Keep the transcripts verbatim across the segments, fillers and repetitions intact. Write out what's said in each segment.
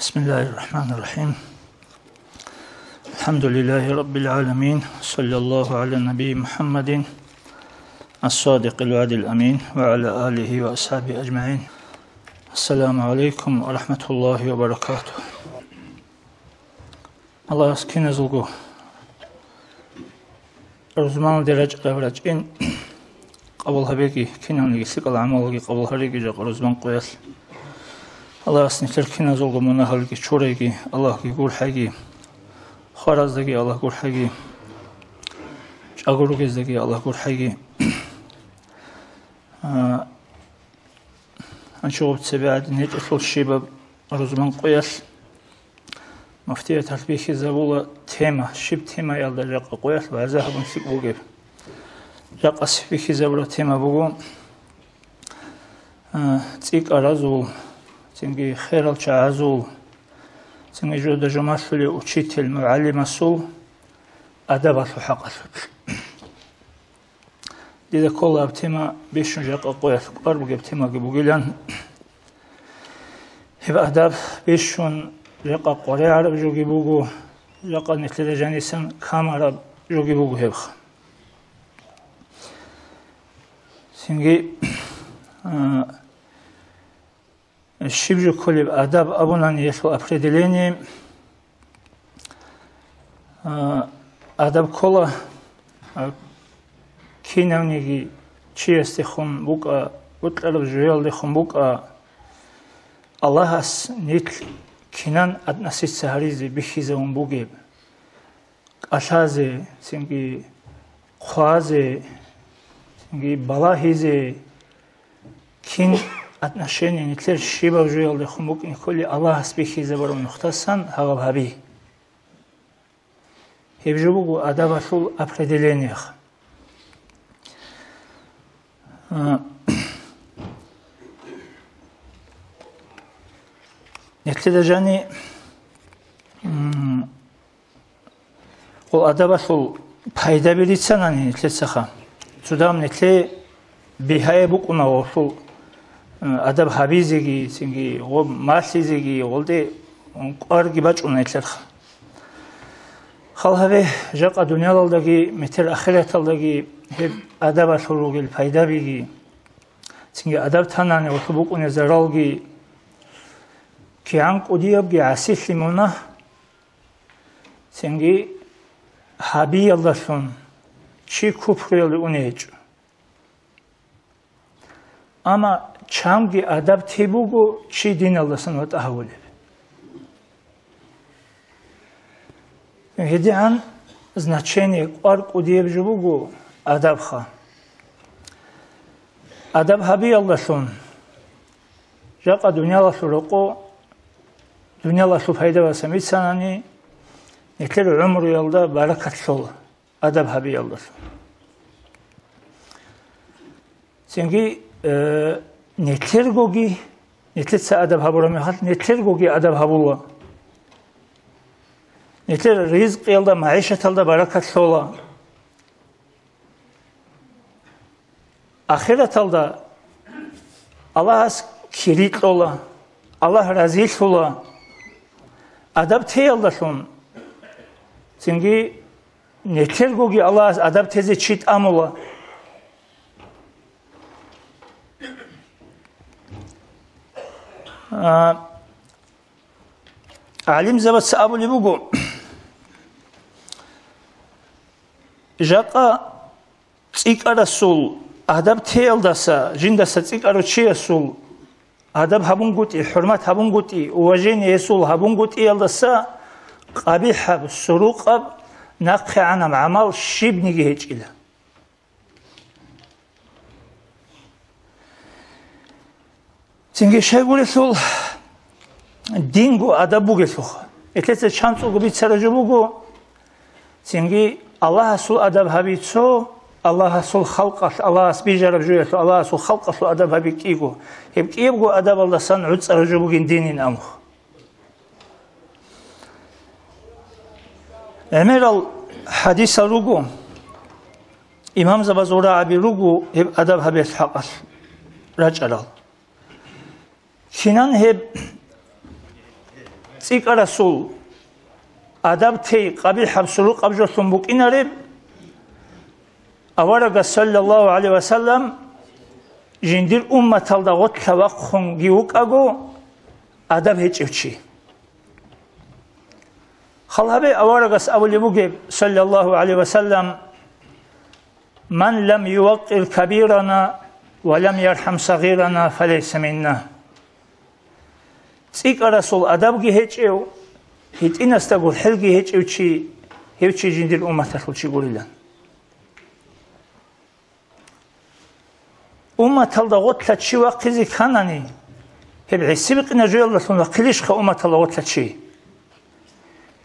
بسم الله الرحمن الرحيم. الحمد لله رب العالمين. صلى الله على النبي محمد الصادق الوعد الأمين وعلى آله وأصحابه أجمعين. السلام عليكم ورحمة الله وبركاته. Аллагьас киназулго рузманалде рачӀараб рачӀин къабул гьабеги, киналниги лъикӀал гӀамалги къабул гьареги жакъа рузман къоялъ. Аллагьас нилъер киназулго мунагьалги чурайги, Аллагьги гурхӀайги, хвараздаги Аллагь гурхӀайги, чӀаго ругездаги Аллагь гурхӀайги. А, Гьанчи гъуб цебе гӀадин гьечӀелъул щибаб рузман къоялъ муфтияталъ бихьизабула тема, щиб темаялда жакъа къоялъ вагӀза гьабун лъикӀ бугеб. Жакъас бихьизабураб тема буго, а, цӀикӀкӀаразул, цинги херал чагӀазул, цинги жуда жумалъулев учитель, мугӀалимасул адабалъул хӀакъалъулъ. Дида ккола гьаб тема бищун жакъа къоялъ кӀвар бугеб темаги бугилан. Гьеб адаб бищун жакъа къваригӀараб жоги буго, жакъа нилъеда жанисан камараб жоги буго гьебха. Цинги, а, Щиб жо кколеб адаб абунани гьелъул определение? А, адаб ккола, а, кинавниги чиясдехун букӀа, бокьараб жоялдехун букӀа, Аллагьас нилъ кинан относиться гьаризе бихьизабун бугеб. КӀалъазе, цинги хъвазе, цинги балагьизе, кин отношение нилъер щибаб жоялдехун букӀине кколи Аллагьас бихьизабураб нухдасан гьаб гьаби. Гьеб жо буго адабалъул определение. А, нилъеда жани, м, Гъол адабалъул пайдаби рицанани нилъецаха. Цо дагьаб нилъее бигьаяб букӀуна гъолъул, э, адаб гьабизеги, цинги гъоб малъизеги, гъолде кӀварги бачӀуна нилъерха. Хал гьабе, жакъа дуниялалдаги, метер ахираталдаги гьеб адабалъул ругел пайдабиги, цинги адаб танани гъолъул букӀунеб заралги, кигӀан кӀудиябги гӀасилъи мунагь, Цинги гьабиялдалъун чи купруялде уне гьечӀо. Амма чанги адаб те буго чи диналдасан ватӀа гьавулеб. ГьедигӀан значение кӀвар кӀудияб жо буго адабха. Адаб гьабиялдалъун жакъа дуниялалъул рокъо, дуниялалъул пайда басан бицанани, нилъер гӀумруялда баракат лъола адаб гьабиялдалъун. Цинги, э, нилъергоги, нилъеца адаб гьабураб мехалъ, нилъергоги адаб гьабула. Нилъер ризкъиялда, магӀишаталда баракат лъола. Ахираталда Аллагьас кири кьола, Аллагь разилъула. Адаб теялдалъун цинги нилъергоги Аллагьас адаб тезе чи тӀамула. А, гӀалимзабаца абулеб буго, жакъа цӀикӀкӀарасул адаб теялдаса, жиндаса цӀикӀкӀарав чиясул адаб гьабунгутӀи, хӀурмат гьабунгутӀи, уважение гьесул гьабунгутӀиялдаса къабихӀаб, сурукъаб, нахъегӀанаб гӀамал щибниги гьечӀила. Цинги щайгурелъул динго адаб бугелъулха. Этлъеца чанцӀулго бицараб жо буго, цинги Аллагьасул адаб гьаби цо, Аллагьасул халкъалъ, Аллагьас бижараб жоялъул, Аллагьасул халкъалъул адаб гьаби кӀиго. Гьеб кӀиябго адабалдасан гӀуцӀараб жо бугин динин амухъ. ГӀемерал хӀадисал руго, имамзабазул рагӀаби руго гьеб адаб гьабиялъ хӀакъалъ рачӀарал. Кинан гьеб цӀикӀкӀарасул адаб тей къабихӀаб сурукъаб жолъун букӀинареб, аварагас, саллаллагьу гӀалайгьи ва саллам, жиндир умматалда гъорлъа вахъунги вукӀаго адаб гьечӀев чи. Хал гьабе аварагас абулеб бугеб, саллаллагьу гӀалайгьи ва саллам: «Ман лам юваккъир кабирана ва лам ярхӀам сагъирана, фалайса минна». ЦӀикӀкӀарасул адабги гьечӀев, гьитӀинасда гурхӀелги гьечӀев чи, гьев чи жиндир умматалъул чи гурилан. Умматалда гъорлъа чи вахъизе кканани, гьеб гӀисибикъина жоялдалъун вахъилищха умматалда гъорлъа чи?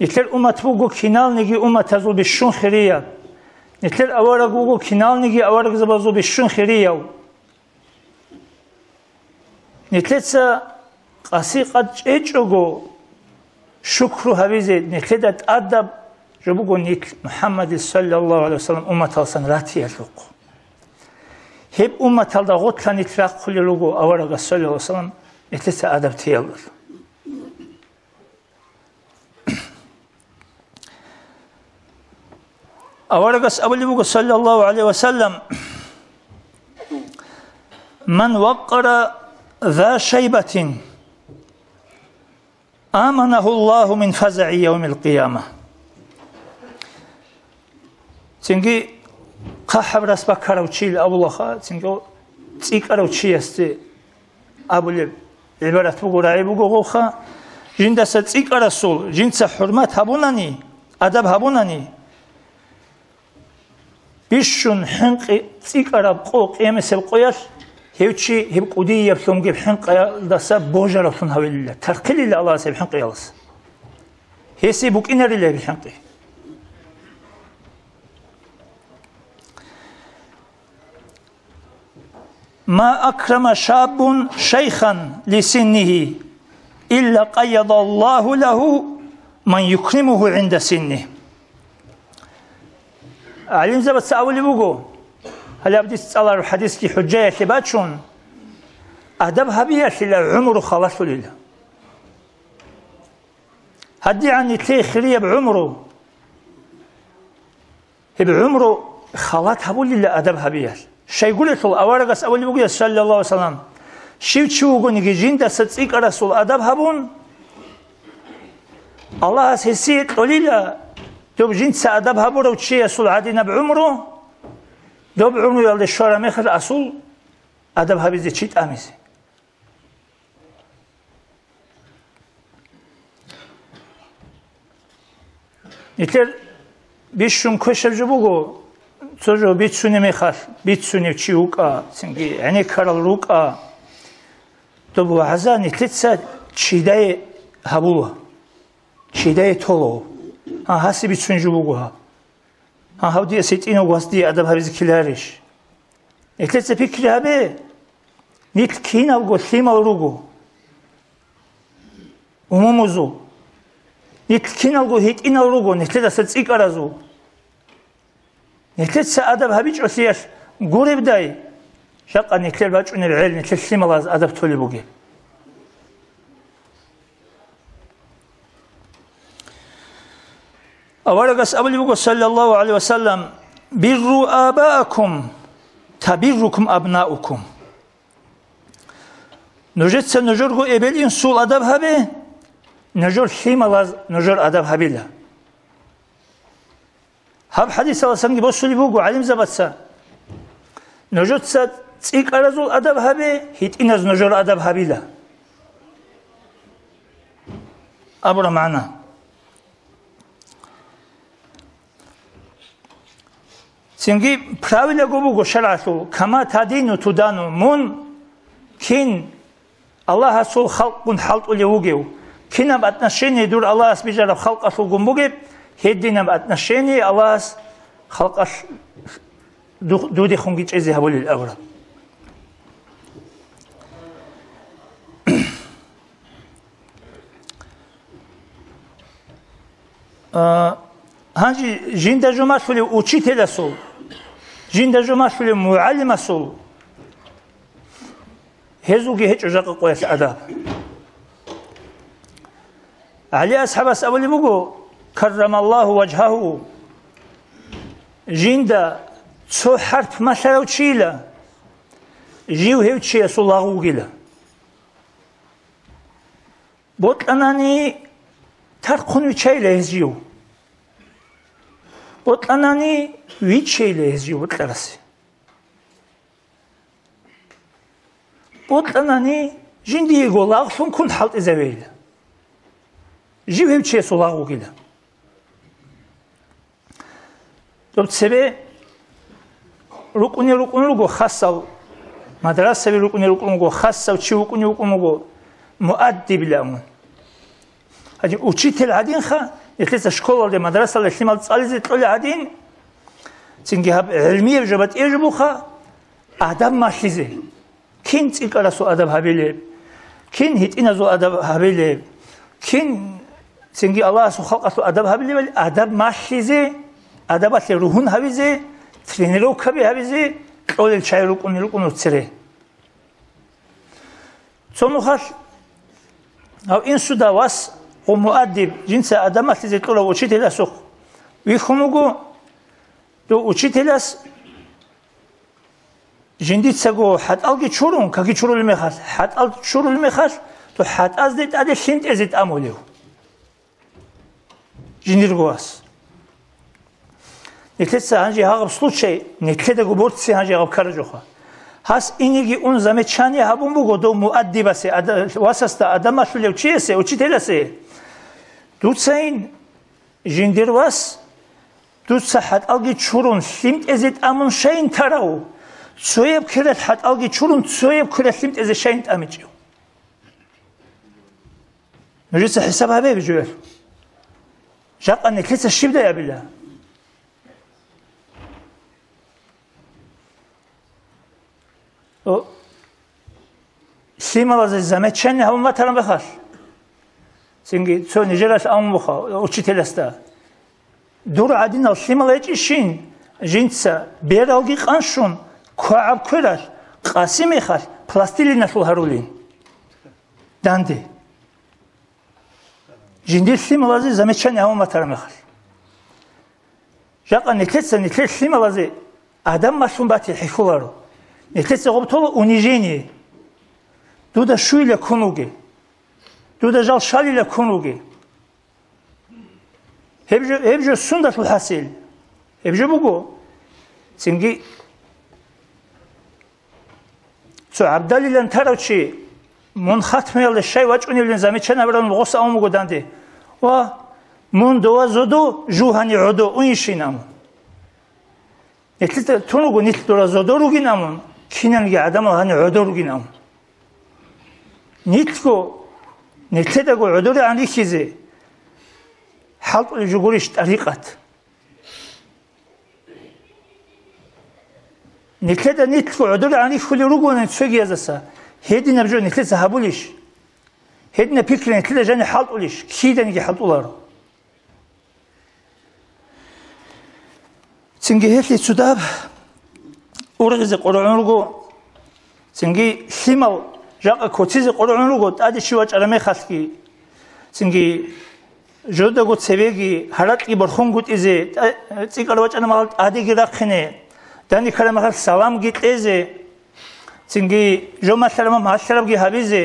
Нилъер уммат буго киналниги умматазул бищун хирияб. Нилъер авараг вуго киналниги аварагзабазул бищун хирияв. Нилъеца къаси-къад чӀечӀого шукру гьабизе, нилъеда тӀадаб жо буго нилъ МухӀаммадил, саллаллагьу гӀалайгьи ва саллам, умматалсан ратиялъухъ. Гьеб умматалда гъорлъа нилъ рахъулел руго аварагас, саллаллагьу гӀалайгьи ва саллам, нилъеца адаб теялдалъун. Аварагас абулеб буго, саллаллагьу гӀалайгьи ва саллам: «Ман вакъкъара за шайбатин, аманагьу Аллагьу мин фазагӀи явмил къияма». Цинги хъахӀаб рас баккарав чиял абулаха, цинги цӀикӀкӀарав чиясде абулеб гӀибарат буго, рагӀи буго гъовха: жиндаса цӀикӀкӀарасул жинца хӀурмат гьабунани, адаб гьабунани, бищун хӀинкъи цӀикӀкӀараб къо, къиямасеб къоялъ, гьев чи гьеб кӀудияблъун гьеб хӀинкъиялдаса божаравлъун гьавилила, тархъилила Аллагьас гьеб хӀинкъиялас. Гьесие букӀинарила гьеб хӀинкъи. «Ма акрама шаббун шайхан лисиннигьи, илла къайядаллагьу лагьу ман юкримугьу гӀинда синнигь». ГӀалимзабаца абулеб буго, гьале абдица цӀалараб хӀадисги хӀужаялъе бачун, адаб гьабиялъила гӀумру халалъулила. ГьадигӀан нилъее хирияб гӀумру. Гьеб гӀумру халат гьабулила адаб гьабиялъ. Щайгурелъул аварагас абулеб бугеб, саллаллагьу гӀалайгьи ва саллам, щив чи вугониги жиндаса цӀикӀкӀарасул адаб гьабун, Аллагьас гьесие кьолила, доб жинца адаб гьабурав чиясул гӀадинаб гӀумру, доб гӀумруялде щвараб мехалъ асул адаб гьабизе чи тӀамизе. Нилъер бищун квешаб жо буго, цо жо бицунеб мехалъ, бицунев чи вукӀа, цинги гӀенеккарал рукӀа. Доб вагӀза нилъеца чидае гьабула, чидае толо. Гьа, гьасе бицунеб жо буго гьаб. Гьав диас гьитӀинав гьас дие адаб гьабизе ккеларищ? Нилъеца пикри гьабе, нилъ киналго лъимал руго, умумузул. Нилъ киналго гьитӀинал руго, нилъедаса цӀикӀкӀаразул. Нилъеца адаб гьабичӀолъиялъ гуребдай, жакъа нилъер бачӀунеб гӀел, нилъер лъималаз адаб толеб бугеб. Аварагас абулеб буго, саллаллагьу гӀалайгьи ва саллам: «Бирру абаакум, табиррукум абнаукум». Нужеца нужерго эбел-инсул адаб гьабе, нужер лъималаз нужер адаб гьабила. Гьаб хӀадисалдасанги босулеб буго гӀалимзабаца: нужеца цӀикӀкӀаразул адаб гьабе, гьитӀиназ нужер адаб гьабила абураб магӀна. Цинги правилаго буго шаргӀалъул: «Кама тадину тудану», мун кин Аллагьасул халкъгун хӀалтӀулев вугев, кинаб отношение дур Аллагьас бижараб халкъалъулгун бугеб, гьединаб отношение Аллагьас халкъалъ ду-, дудехунги чӀезе гьабулел абураб. А, гьанже жинда жо малъулев учителасул, жинда жо малъулев мугӀалимасул, гьезулги гьечӀо жакъа къоялъ адаб. ГӀали асхӀабас абулеб буго, каррамаллагьу важгьагьу, жинда цо хӀарп малъарав чийила, жив гьев чиясул лагъ вугила. Бокьанани тархъун виччайила гьез жив. Бокьанани виччайила гьез жив бокьарасе. Бокьанани жиндиего лагълъун ккун хӀалтӀизавейила. Жив гьев чиясул лагъ вугила. Доб цебе рукӀуни рукӀун руго хасал, мадрасаби рукӀуни рукӀун руго, хасав чи вукӀуни вукӀун вуго, муаддибилан. Гьанже учитель гӀадинха, нилъеца школалде, мадрасалде лъимал цӀализе кьолел гӀадин, цинги гьаб гӀилмияб жо батӀияб жо буха, адаб малъизе. Кин цӀикӀкӀарасул адаб гьабилеб? Кин гьитӀиназул адаб гьабилеб? Кин цинги Аллагьасул халкъалъул адаб гьабилебали? Адаб малъизе, адабалъе ругьун гьабизе, тренировкаби гьабизе кьолел чагӀи рукӀуни рукӀун цере. Цо нухалъ гьав инсуда вас гъо муаддиб, жинца адаб малъизе кьурав учителасухъ вихьун вуго, дов учителас жиндицаго хӀатӀалги чурун, каки чурулеб мехалъ, хӀатӀал чурулеб мехалъ, то хӀатӀазде тӀаде лъимтӀезе тӀамулев жиндирго вас. Нилъеца гьанже гьагъаб случай, нилъедаго борци гьанже гьаб ккаражоха. Гьас инеги ун замечание гьабун буго дов муаддибасе, ада-, васасда, адаб малъулев чиясе, учителасе. Дуцайин, жиндир вас, дуца хӀатӀалги чурун лъимтӀезе тӀамун щайин тарав, цояб квералъ хӀатӀалги чурун, цояб квералъ лъимтӀезе щайин тӀамичӀев? Нужеца хӀисаб гьабе, жугьел. Жакъа нилъеца щибдай абила? О, лъималазе замечание гьабун батаран бахалъ. Цинги цо нижералъ абун буха учителасда. Дур гӀадинал лъимал гьечӀищин, жинца бералги къанщун, квагӀаб квералъ, къаси мехалъ пластилиналъул гьарулин. Данде. Жиндир лъималазе замечание гьабун батаран мехалъ. Жакъа нилъеца нилъер лъималазе адаб малъун бати хӀехьуларо. Нилъеца гъоб тола унижение. Дуда щуйила ккун вуге. Дуда жал щалила ккун вуге. Гьеб жо, гьеб жо сундалъул хӀасил? Гьеб жо буго. Цинги цо ГӀабдалилан тарав чи, мун хатмаялда щай вачӀуневлъин замечание гьабураб гъос абун буго данде. Ва мун дова зодо, жугьани гӀодо уйинщин абун. Нилъеца тун руго, нилъ дора зодо ругин абун, кинанги гӀадамал гьани гӀодо ругин абун. Нилъго, нилъедаго гӀодорегӀан рихьизе хӀалтӀулеб жо гурищ тӀарикъат? Нилъеда нилъго гӀодорегӀан рихьулел ругони цогияздаса, гьединаб жо нилъеца гьабулищ? Гьединаб пикри нилъеда жани хӀалтӀулищ? Киданиги хӀалтӀуларо. Цинги гьелъие цудаб ургъизе къоргӀун руго, цинги лъимал жакъа квацизе къоргӀун руго, тӀаде чи вачӀараб мехалъги. Цинги жудаго цебеги гьаракьги борхунгутӀизе, тӀа-, цӀикӀкӀараб вачӀараб мехалъ тӀадеги рахъине, данде ккараб мехалъ саламги кьезе, цинги жо малъараб мехалъ малъарабги гьабизе.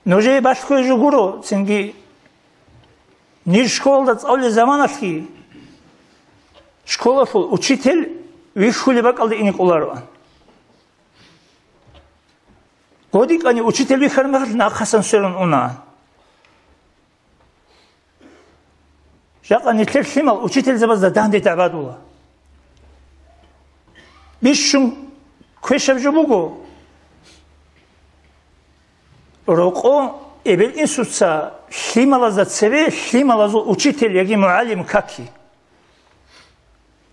Нужее балъго жо гуро, цинги ниж школалда цӀалулел заманалъги школалъул учитель вихьулеб бакӀалде ине кӀолароан. ГодикӀани учитель вихьараб мехалъ нахъасан сверун унаан. Жакъа нилъер лъимал учительзабазда данде дагӀбадула. Бищун квешаб жо буго, рокъо эбел-инсуца лъималазда цебе лъималазул учитель яги мугӀалим каки.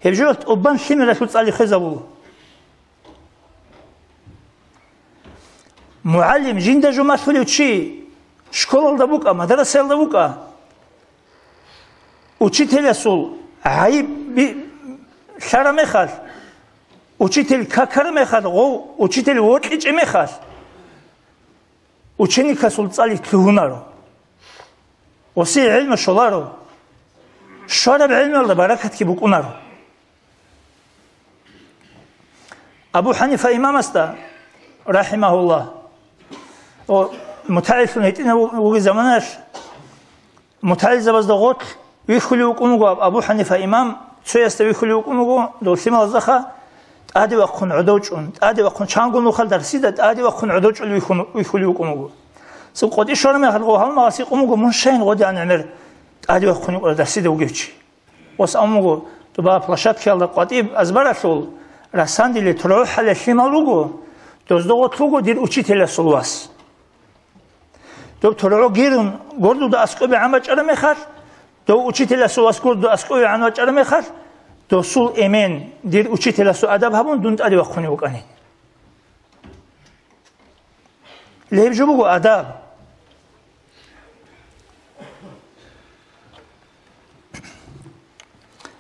Гьеб жо тӀубан лъимералъул цӀали хвезабула. МугӀалим жинда жо малъулев чи школалда букӀа, мадрасаялда букӀа, учителясул гӀайиб би-, лъараб мехалъ, учитель какараб мехалъ, гъов учитель вокьичӀеб мехалъ, Ученикасул цӀали лъугьунаро. Осие гӀелму щоларо. Щвараб гӀелмуялда баракатги букӀунаро. Абу Ханифа имамасда, рахимагьуллагь, о, мутагӀиллъун гьитӀинав вугеб заманалъ, мутагӀилзабазда гъорлъ вихьулев вукӀун вуго Абу Ханифа имам, цоясда вихьулев вукӀун вуго, дол лъималаздаха тӀаде вахъун гӀодов чӀун, тӀаде вахъун чанго нухал дарсида тӀаде вахъун гӀодов чӀун вихьун-, вихьулев вукӀун вуго. Цо къотӀи щвараб мехалъ гъов гьалмагъас гьикъун вуго, мун щайин гъодигӀан гӀемер тӀаде вахъун вукӀарав дарсида вугев чи? Ос абун буго, доба площадкаялда къватӀиб азбаралъул расандилел тургӀохӀалил лъимал руго, дозда гъорлъ вуго дир учителасул вас. Доб тургӀо гирун гордуда аскӀобегӀан бачӀараб мехалъ, дов учителасул вас гордуда аскӀобегӀан бачӀараб мехалъ, досул эмен, дир учителасул адаб гьабун, дун тӀаде вахъунев вукӀанин. Леб жо буго адаб.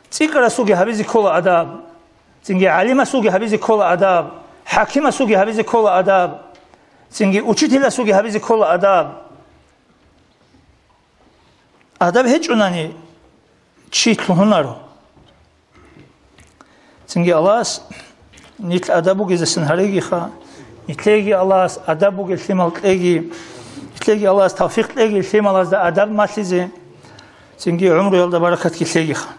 ЦӀикӀкӀарасулги гьабизе ккола адаб, цинги гӀалимасулги гьабизе ккола адаб, хӀакимасулги гьабизе ккола адаб, цинги учителасулги гьабизе ккола адаб. Адаб гьечӀунани, чи лъугьунаро. Цинги Аллагьас нилъ адаб бугезесин гьарегиха, нилъееги Аллагьас адаб бугел лъимал кьеги, нилъееги Аллагьас тавфикъ кьеги лъималазда адаб малъизе, цинги гӀумруялда баракатги лъегиха.